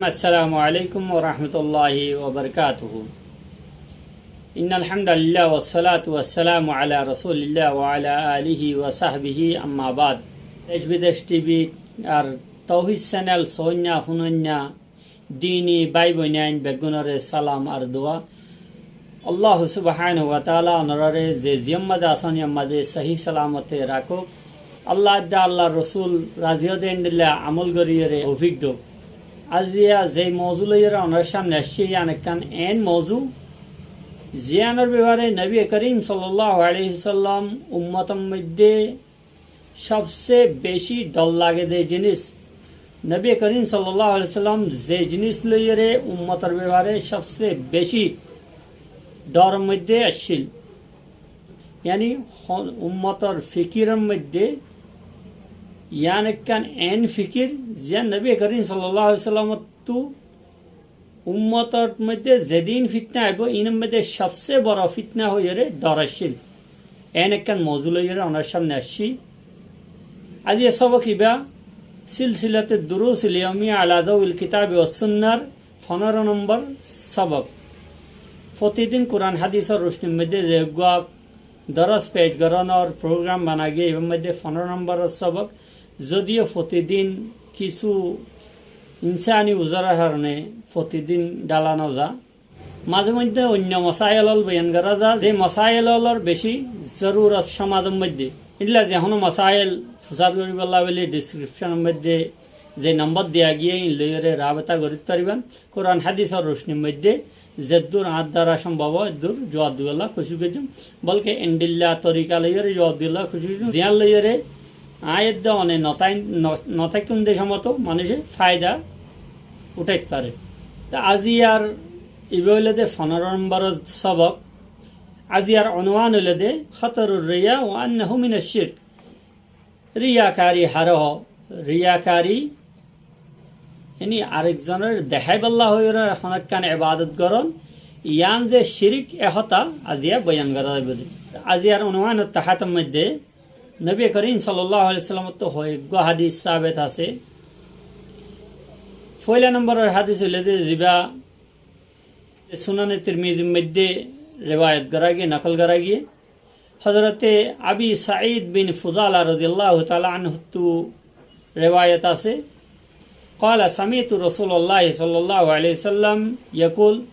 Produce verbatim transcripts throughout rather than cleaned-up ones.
السلام عليكم ورحمة الله وبركاته. إن الحمد لله والصلاة والسلام على رسول الله وعلى آله وصحبه، أما بعد. Desh bidesh T V ar Tawhid Channel soinna funoinna dini bái boinain beggúnore salam ar dua. Allahu subhanahu wa taala onoráre ze ziyór mazé asón, iyór mazé sóhi salamote rakók. Allah adde Allahr Rosul razi óde endilla amol goríyore toufik douk. Aziya ze mouzu loiyore onorár sámne aiccí, yián ekkán en mouzu, ziyánor befare Nobi Korim sallallahu alaihi wasallam ummotor moidde sobse beci dhor lage de jinis, Nobi Korim sallallahu alaihi wasallam ze jinis loiyore ummotor befare sobse beci dhoror moidde accíl, yani ho-, ummotor fikiror moidde, yián ekkán en fikir, ziyán Nobi Korim sallallahu alaihi wasallamottu ummotor moidde zedún fitna aibó, inor moidde sobse boro fitna hoiyore dhor accíl. En ekkán mouzu loiyore onorár sámne aiccí. Aijjar sobok ibá سلسلة الدروس اليومية على ضوء الكتاب والسنة r fondoro nombor sobok. Fotidin Kuran hádisor rucnir moidde ze uggwá doros pec gorónor program bana giyé, ibár moidde fondoro nombor sobok. Zodiyó fotidin kissú insani uzuror haróne fotidin dhála no za, mazé moidde oinno mosail ól boyan gorá za, ze mosail ólor beci zorurot somajor moidde. Endilla ze honó mosail fusár goríbolla buli description or moidde ze nombor diya giyé, iín loiyore rabta gorit faribán. Kuran hádisor rucnir moidde zeddur añár dara sombob ó, eddur zuab dibolla kucíc goijjum. Bolke endilla torika loiyore zuab dibolla kucíc goijjum, ziyán loiyore aññí edde one no tái-, no-, no táikkum de somot ó manúice faida uthái fare. Te aijjar ibá óilde fondoro nombor sobok. Aijjar unwan óilde خطر الرياء وأنه من الشرك. Riyakari haré hoó? Riyakari, yani arek zonoré deháibolla hoiyore honó ekkán ebadot gorón, yián ze cirik, e hotá aijja boyan gorá zaibo de. Aijjar unwanor tahátor moidde Nobi Korim sallallahu alaihi wasallamottu hoeggwá hádis sabet asé. Foila nomboror hádis óilde zibá Sunane Tirmizir moidde rewayot gorá giyé, nokol gorá giyé. Hozrote Abi Said bin Fudala rodiyallahu taala anhuttu rewayot asé. قال سمعت رسول الله صلى الله عليه وسلم يقول.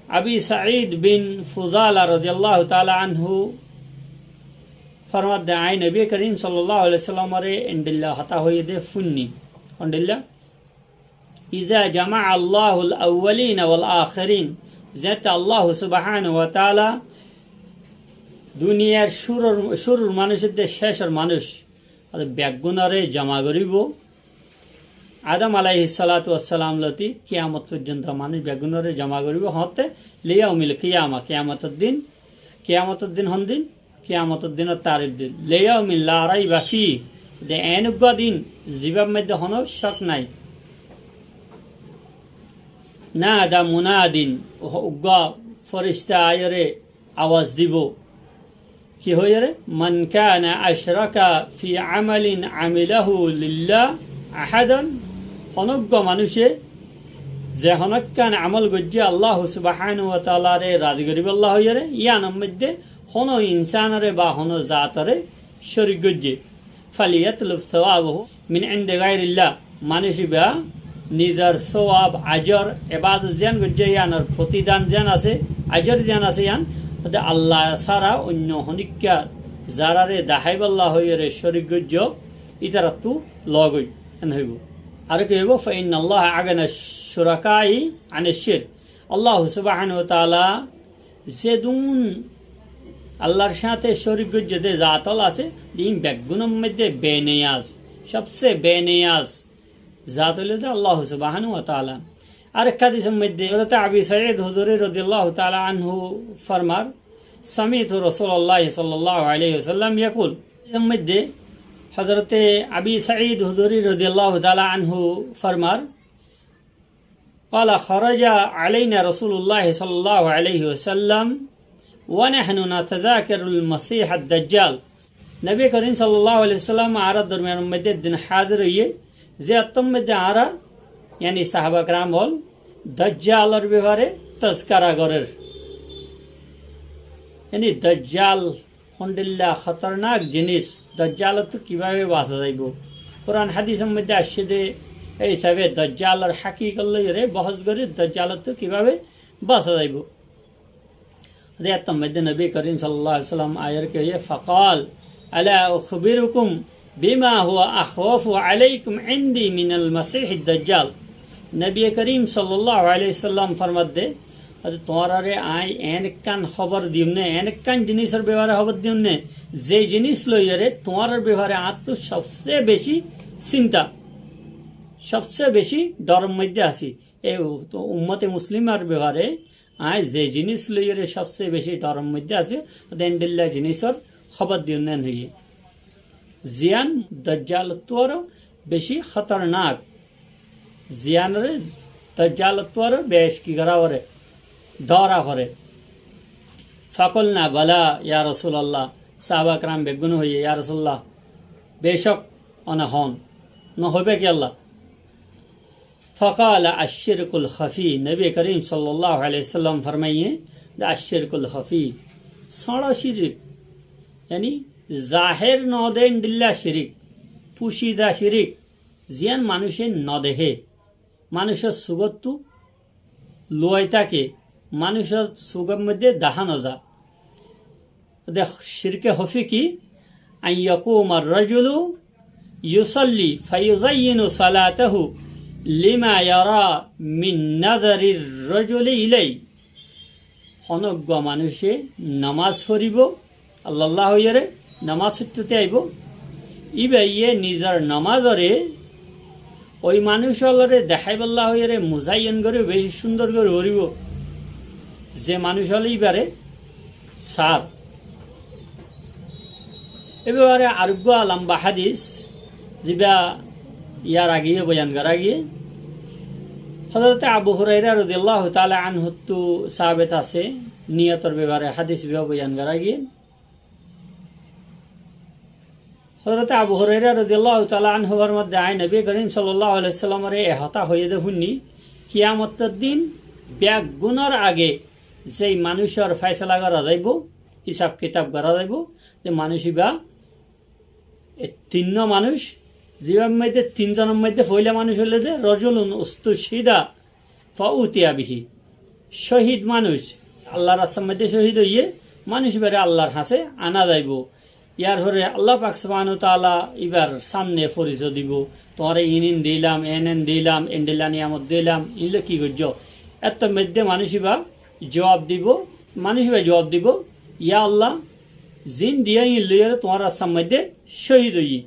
Abi Said bin Fudala rodiyallahu taala anhu formadde, aññí Nobi Korim sallallahu alaihi wasallamore endilla hotá hoiyé de fúinni. Endilla, إذا جمع الله الأولين والآخرين, zeñtté Allahu subhanahu wa taala duniyar cúrur, cúrur manúic edde cécor manúic, ar beggúnore joma goríbo. Adam alaihissalatu wassalam lóti kiyamot foijjonto manúic beggúnore joma goríbo. Hoñtte? ليوم القيامة, kiyamotor din. Kiyamotor din hondin? Kiyamotor dinor tarif din. ليوم لا ريب فيه, de en uggwá din zibár moidde honó cók nái. نادى مناد, uggwá forista aiyóre awaz dibo. Ki hoiyóre? من كان أشرك في عمل عمله لله أحدا, honó uggwá manúice ze honó ekkán amol goijjé Allahu subhanahu wa taalare razi goríbolla hoiyóre, yiánor moidde honó insanore ba honó zatore córik goijjé, فليطلب ثوابه من عند غير الله. Manúic ibá nizor sowab, ajor, ebadot ziyán goijjé, yiánor fotidan ziyán asé, ajor ziyán asé, yián óilde Allah sára oinno honikka zaráre daháibolla hoiyóre córik goijjó, ítarattú loógoi, en hoibó. Ar ki hoibó? فإن الله أغنى الشركاء عن الشرك. Allahu subhanahu wa taala zedún Allahr sáñte córik goijjé de zat ól asé, de iín beggúnor moidde beniyaz, sobse beniyaz zat óilde Allahu subhanahu wa taala. Arek hádisor moidde Hozrote Abi Said Huduri rodiyallahu taala anhu formar, سمعت رسول الله صلى الله عليه وسلم يقول. Hádisor moidde Hozrote Abi Said Huduri rodiyallahu taala anhu formar, قال: خرج علينا رسول الله صلى الله عليه وسلم ونحن نتذاكر المسيح الدجال. Nobi Korim sallallahu alaihi wasallam añárar dormiyanor moidde ek din házir óiye, ze ottór moidde añára Yáni sahaba keram ókkol Dajjalor befare tazkara gorér. Yáni Dajjal hondilla hótornak jinis, Dajjalottú kibábe basa zaibo. Kuran hadisor moidde aiccé de, ei hísabe Dajjalor hákikot loiyóre bohós gorí Dajjalottú kibábe basa zaibo. Híyattor moidde Nobi Korim sallallahu alaihi wasallam aiyóre ki hoiyé, فقال: ألا أخبركم بما هو أخوف عليكم عندي من المسيح الدجال. Nobi Korim sallallahu alaihi wasallam formadde, tuáñrare añí en ekkán hóbor diyum né, en ekkán jinisor befare hóbor diyum né, ze jinis loiyóre tuáñrar befare añáttu sobse beci sinta, sobse beci dhoror moidde así. Ei u-, ummote muslimar befare añí ze jinis loiyóre sobse beci dhoror moidde así, óde endilla jinisor hóbor diyum né hoiyé. Ziyán Dajjalottú aró beci hótornak, ziyánore Dajjalottú aró beci ki gorá foré, dhora foré. فقلنا: بلى يا رسول الله. Sahaba keram beggúne hoiyé, ya Rasulullah, becók one hon, no hoibá kiyólla? فقال: الشرك الخفي. Nobi Korim sallallahu alaihi wasallam formaiyé de الشرك الخفي, sóñço cirik, yáni zahér no de endilla cirik, fucida cirik, ziyán manúice no dehé, manúicor sugottú luwai táke, manúicor sugor moidde dahá no za. De cirke hofi ki? أن يقوم الرجل يصلي فيزين صلاته لما يرى من نظر الرجل إليه. Honó uggwá manúice nomás foribó, Allah Allah hoiyóre nomás foittóte aibó. Íbaye nizor nomázore ói manúic ókkolore deháibolla hoiyóre muzayyan gorí, beci cúndor gorí foribó, ze manúic ókkole íbare sár. E befare areggwá lamba hadis, ziba yar age yó boyan gorá giyé. Hozorote Abu Huraira rodiyallahu taala anhuttú sabet asé, niyotor befare hadis ibá boyan gorá giyé. Hozorote Abu Huraira rodiyallahu taala anhu formar de, añí Nobi Korim sallallahu alaihi wasallamore e hotá hoiyé de fúinni, kiyamotor din beggúnor age zei manúicor faisala gorá zaibo, hísab kitab gorá zaibo, ze manúic ibá, e tinnwá manúic, zibar moidde tinzonor moidde foila manúic óilde رجل استشهد فأتي به. Cóhid manúic, Allar rastar moidde cóhid óiye, manúic ibare Allar hañsé ana zaibo. Yar fore Allah pak subhanahu wa taala ibar samne foriso dibo, tuáñre in in dilam, en en dilam, endilla niyamot dilam, inle ki goijjó? Ettór moidde manúic iba zuwab dibo, manúic iba zuwab dibo, ya Allah, zin diyá in loiyóre tuáñr rastar moidde cóhid óiyi.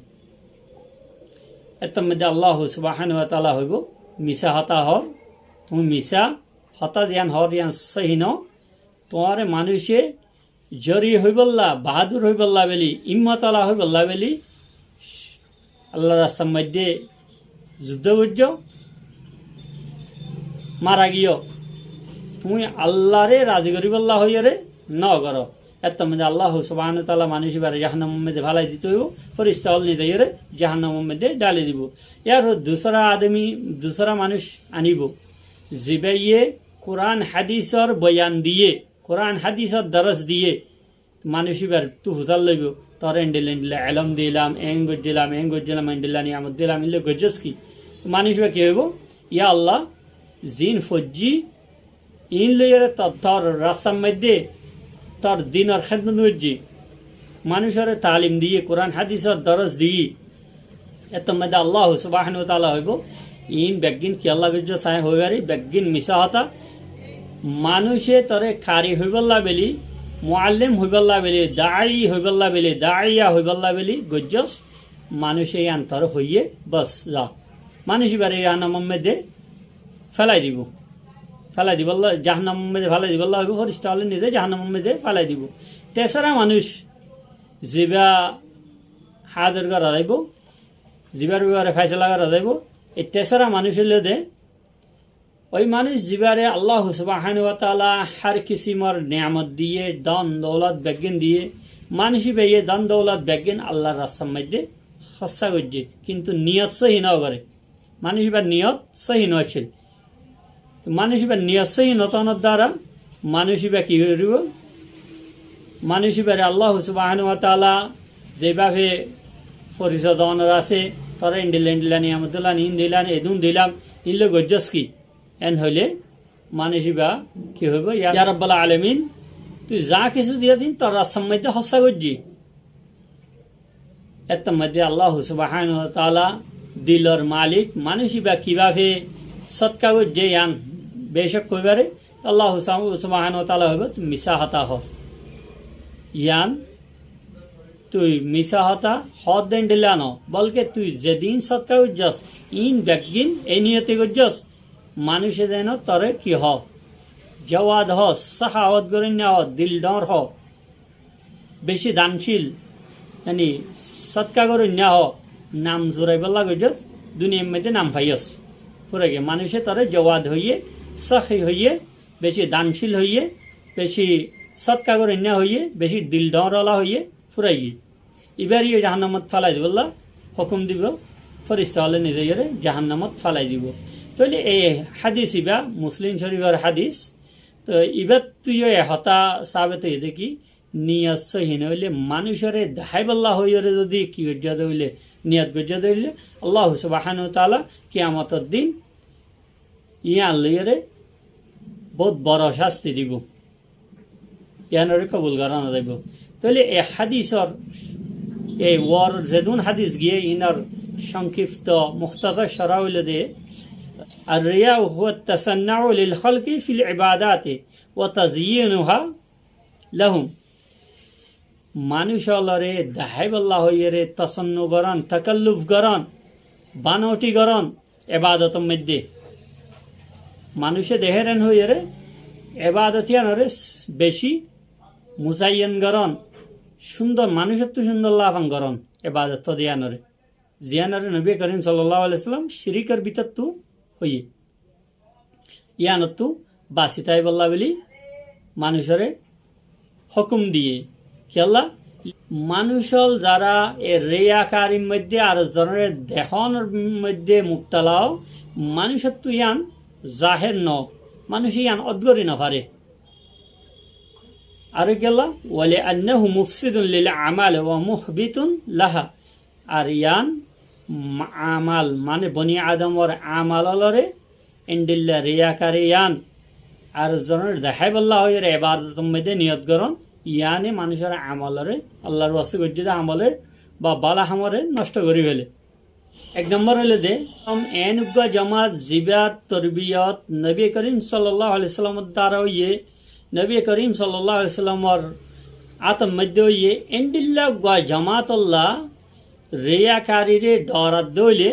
Ettór moidde Allah subhanahu wa taala hoibo, misá hotá hoór, tuñí misá hotá, ziyán hoór yían sóhi no. Tuáñre manúice zori hoibolla, bahadur hoibolla beli, immot ola hoibolla beli, Allar rastar moidde zuddó goijjó, mara giyó. Tuñí Allare razi goríbolla hoiyóre no goró. Ettór moidde Allah subhanahu wa taala manúic ibare jahannamor moidde félai dito óibo, ferista ókkol nizaiyóre jahannamor moidde dhali dibo. Yar fore dusra adami, dusra manúic anibo, zibáye Kuran hadisor boyan diyé, Kuran hadisor doros diyé, manúic ibar tú fusár loibo, tor endilla endilla elóm dilam, en goijjilam, en goijjilam, endilla niyamot dilam, inle goijjós ki? Manúic iba ki hoibo? Ya Allah, zin foijjí, in loiyóre tor, tor rastar moidde, tor dinor hédmot goijjí, manúicore talim diyé, Kuran hadisor doros diyé, ettór moidde Allah subhanahu wa taala hoibo, in beggín kiyólla goijjó sai hoibar, beggín misá hotá. Manúice tore kari hoibolla beli, muallim hoibolla beli, dai hoibolla beli, daiya hoibolla beli goijjós, manúice yían tore hoiyé, bos, za. Manúic ibare jahannamor moidde félai dibo. Félai dibolla, jahannamor moidde félai dibolla hoibo, ferista ókkole nize jahannamor moidde félai dibo. Tesra manúic ziba hazir gorá zaibo, zibar befare faisala gorá zaibo, e tesra manúic óilde ói manúic zibare Allah subhanahu wa taala hár kisimor niyamot diyé, don doulot beggín diyé, manúic ibaye don doulot beggín Allar rastar moidde hóssa goijjé, kintu niyot sóhi no goré. Manúic íbar niyot sóhi no accíl. Manúic íbar niyot sóhi no tónor duara manúic íba ki goríbo? Manúic íbare Allahu subhanahu wa taala zebábe forisoi donor asé, tore endilla endilla niyamot dilam, in dilam, edún dilam, in loi goijjós ki? En hoilé manúic íba ki hoibo? Ya, ya Rabbal Alamin, tui za kessú diyós in tor rastar moidde hóssa goijjí. Ettór moidde Allahu subhanahu wa taala dilor malik, manúic íba kibábe sótka goijjé yián becók hoibáre, Allahu sa-, subhanahu wa taala hoibo, tui misá hotá hoó. Yián tui misá hotá hoódde endilla no, bolke tui zedún sótka goijjós, in beggín ei niyote goijjós, manúice zeno tore ki hoó? Jawad hoó, sáhawot goróinna hoó, dil dhoóñr hoó, beci dancíl, yáni sótka goróinna hoó, nam zuraibólla goijjós, duniyair moidde nam faiyós. Fúrai giyé, manúice tore jawad hoiyé, sáhi hoiyé, beci dancíl hoiyé, beci sótka goróinna hoiyé, beci dil dhoóñr ola hoiyé, fúrai giyé. Ibáre yó jahannamot félai dibólla hókum dibo, ferista ókkole nize iyóre jahannamot félai dibo. Tóile ei hádis ibá Muslim Córifor hádis. Toi ibáttu yó e hotá sabit óiye dé ki, niyot sóhi no óile, manúicore deháibolla hoiyóre zodi ki goijjó dé óile, niyot goijjó dé óile, Allahu subhanahu wa taala kiyamotor din yián loiyóre bout boro cásti dibo. Yiánore kobul gorá no zaibo. Tóile e hádisor, e uore zedún hádis giyé, inor songkipto, muhtasar cora óilo dé, الرياء هو التصنع للخلق في العبادات وتزيينها لهم. Manúic ókkolore deháibolla hoiyóre tosonnu gorón, takalluf gorón, banoti gorón, ebadotor moidde. Manúice dehér en hoiyóre ebadot yiánore beci muzayyan gorón, cúndor, manúicottu cúndor lafan gorón ebadot yiánore. Ziyánore Nobi Korim sallallahu alaihi wasallam cirikor bútottu hoiyé. Yiánottú basi táibolla buli manúicore hókum diyé. Kiyólla? Manúic ókkol zara e riyakarir moidde ar zonore dehónor moidde mubtala, manúicottú yián zahér no, manúice yián ót gorí no fare. Aró kiyólla? ولأنه مفسد للأعمال ومحبط لها. Ar yián ma-, amal, mane boni adamor amal ókkolore endilla riyakari yián, ar zonore deháibolla hoiyóre ebadotor moidde niyot gorón, yiáne manúicor amalore, Allar waste goijjé dé amolore ba bála hamore nosto gorí fele. Ek nombor óilo dé, am, en uggwá jomat zibár torbiyot Nobi Korim sallallahu alaihi wasallamor duara óiye, Nobi Korim sallallahu alaihi wasallamor átor moidde óiye, endilla uggwá jomat ólla riyakarire dhorat dóile,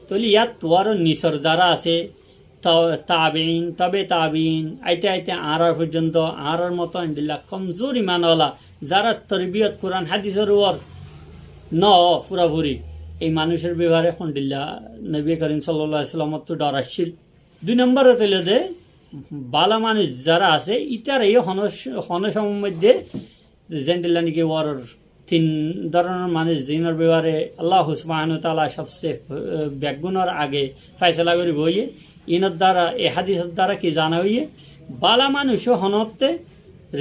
tóile yáttu aró nisor zara asé, ta-, tabein, tabe tabein, aite aite añárar foijjonto, añárar moto endilla komzur iman óla, zarar torbiyot Kuran hádisor uore no furafuri, ei manúicor befare hondilla Nobi Korim sallallahu alaihi wasallamottu dhor accíl. Dui nombor óilo dé, bála manúic zara asé, ítara yó hono, hono cómor moidde zendilla niki uoror tin dóronor manúic, zinor befare Allahu subhanahu wa taala sobse, eh, beggúnor age faisala goríbo óiye. Inor duara, e hádisor duara ki zana óiye? Bála manúic ó honotte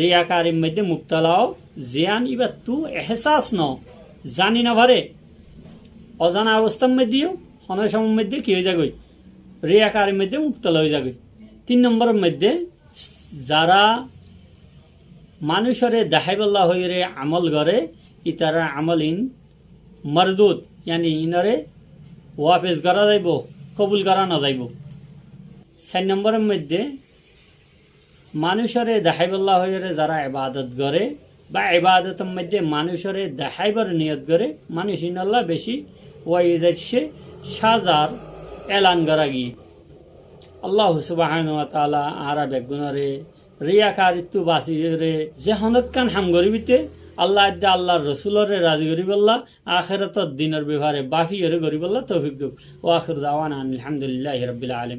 riyakarir moidde mubtala ó, ziyán íbattu ehsas no, zani no fare. Ozana obostar moidde yó hono cómor moidde ki ói zagói? Riyakarir moidde mubtala ói zagói. Tin nomboror moidde, zara manúicore deháibolla hoiyóre amol gore, ítarar amol in mardud, yáni inore wafes gorá zaibo, kobul gorá no zaibo. Sair nomboror moidde, manúicore deháibolla hoiyóre zara ebadot gore, ba ebadotor moidde manúicore deháibar niyot gore, manúic inolla beci waid aiccé, sázar elan gorá giyé. Allahu subhanahu wa taala añára beggúnore riyakarittú basiyóre ze honókkán ham goríbite, Allah edde Allar Rosulore razi goríbolla, ahérator dinor befare bafiyóre goríbolla toufik douk. Wa akhiru dawana anil hamdulillahi rabbil alamin.